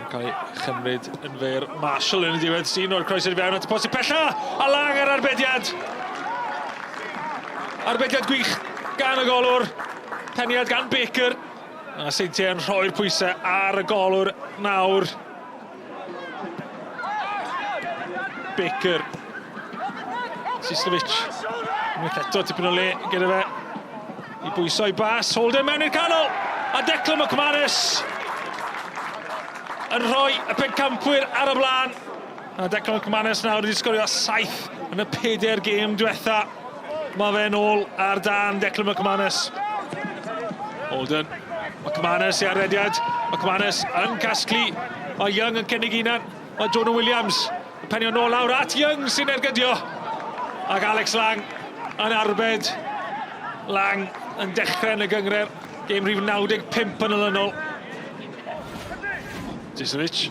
Yn cael ei chymryd yn fyr. Marshall yn y diwedd sy'n o'r croes i fewn at y post pella! A Lang ar arbediad! Arbediad gwych gan y golwr. Peniad gan Baker. A Seintiau yn rhoi'r pwysau ar y golwr nawr. Baker. Sislovic. Unwaith eto, tipyn o le gyda fe. I bwyso i bas, Holden mewn i'r canol. A Declan McManus yn rhoi y pencampwyr ar y blaen. A Declan McManus nawr wedi sgorio 7 yn y pedair gêm diwetha. Mae fe'n ôl ar dan Declan McManus. Holden. McManus i arediad. McManus yn casglu. Mae Young yn cynnig unan. Mae Jonah Williams yn penio nôl lawr at Young sy'n ergydio. Ac Alex Lang yn arbed. Lang yn dechrau yn y gyngred. Gêm rhif 95 yn olynol. Jisovic.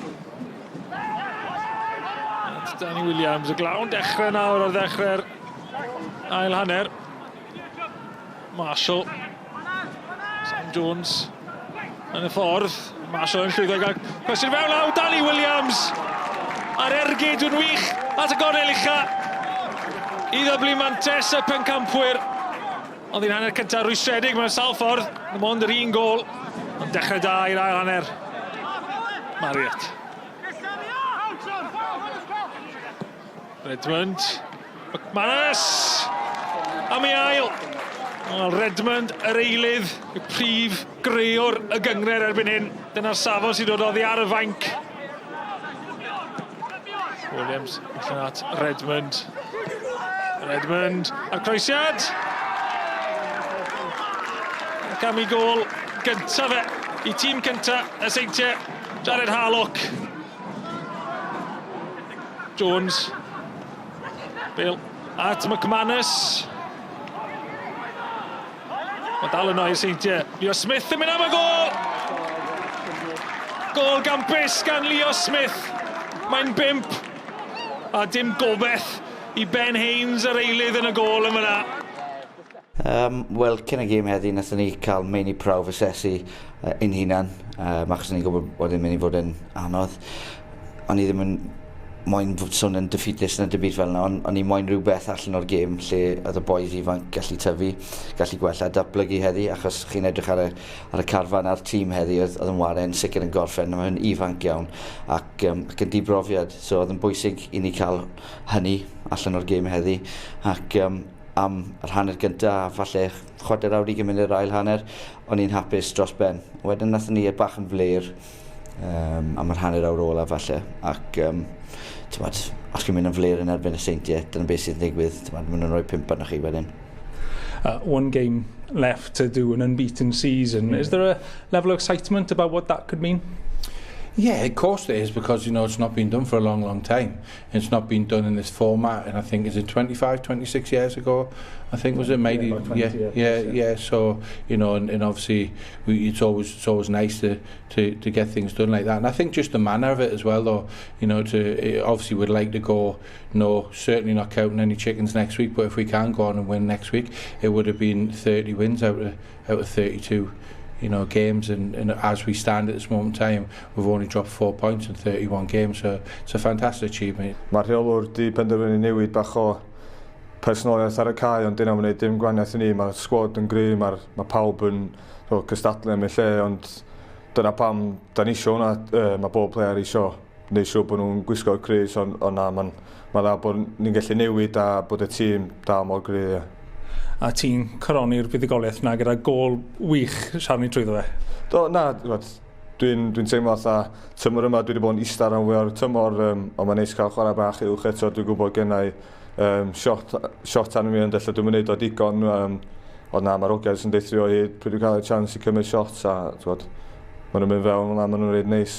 At Danny Williams, y glawn dechrau nawr ar ddechrau'r ail hanner. Marshall. Sam Jones yn y ffordd. Marshall yn llwyddo i gael cwestiwn fewn law. Danny Williams a'r ergyd yn wych at y gornel ucha i ddyblu mantes y pencampwyr. Ond i'n hanner cyntaf rwystredig mewn sawl ffordd. Dim ond yr un gol. Ond dechrau da i'r ail hanner. Marriott. Redmond. McManus! Am ei ail. Wel, Redmond, yr eilydd, y prif grëwr y gyngred erbyn hyn. Dyna'r safon sy'n dod oddi ar y fainc. Williams allan at Redmond. Redmond a'r croesiad. Ac am ei gôl gyntaf fe i tîm cyntaf y Seintiau, Jared Harlock. Jones. Bill at McManus. Mae dal yno i'r Seintiau. Leo Smith yn mynd am y gôl! Gôl gampus gan Leo Smith. Mae'n bimp. A dim gobeith i Ben Haynes yr eilydd yn y gôl yn fyna. Um, Wel, cyn y gêm heddi, nathon ni cael meini prawf asesu ein hunan, um, achos o'n i'n gwybod bod e'n mynd i fod yn anodd. O'n i ddim yn moyn sôn yn defeatist na dim byd fel yna, ond o'n i moyn rhywbeth allan o'r gêm lle oedd y boys ifanc gallu tyfu, gallu gwella, datblygu heddi, achos chi'n edrych ar y, ar y carfan a'r tîm heddi oedd, oedd yn ware'n sicr yn gorffen, mae'n ifanc iawn ac, um, ac yn dibrofiad, so oedd yn bwysig i ni cael hynny allan o'r gêm heddi, ac um, am yr hanner gynta a falle chwarter awr i gymryd yr ail hanner, o'n i'n hapus dros ben. Wedyn nathon ni bach yn fler um, am yr hanner awr ola falle ac um, tywed, os chi'n mynd yn fler yn erbyn y Seintiau, dyna beth sydd yn digwydd, tywed, maen nhw'n rhoi pump arnoch chi wedyn. One game left to do an unbeaten season. Is there a level of excitement about what that could mean? Yeah, of course there is, because you know it's not been done for a long, long time. It's not been done in this format, and I think is it 25, 26 years ago? I think was it maybe? Yeah, 20, yeah, yeah, yeah. So you know, and obviously we, it's always nice to get things done like that. And I think just the manner of it as well, though. You know, to obviously we'd like to go. No, certainly not counting any chickens next week. But if we can go on and win next week, it would have been 30 wins out of 32. You know, games, and as we stand at this moment in time, we've only dropped 4 points in 31 games, so it's a fantastic achievement. Mae'r rheolwr di penderfynu newid bach o personoliaeth ar y cae, ond dyna mae'n gwneud dim gwahaniaeth i ni. Mae'r sgwad yn gry, mae pawb yn cystadlu am ei lle, ond dyna pam da ni isio hwnna. Mae bob player isio wneud siŵr bod nhw'n gwisgo'r crys, ond na, mae'n ma dda bod ni'n gallu newid a bod y tîm dal mor gry. Yeah. A ti'n coroni'r fuddugoliaeth na gyda gôl wych siarad ni trwyddo fe? Do, na, dwi'n teimlo fatha tymor yma dwi wedi bod yn ista rhan fwy o'r tymor, ond mae'n neis cael chwarae bach uwch eto. Dwi'n gwybod gennau shot arno mi, ond ella dwi'n mynd o digon, ond na, mae'r hogiau yn deutha o hyd pryd dwi'n cael y chance i cymryd shot a maen nhw'n mynd fewn, maen nhw'n reit neis.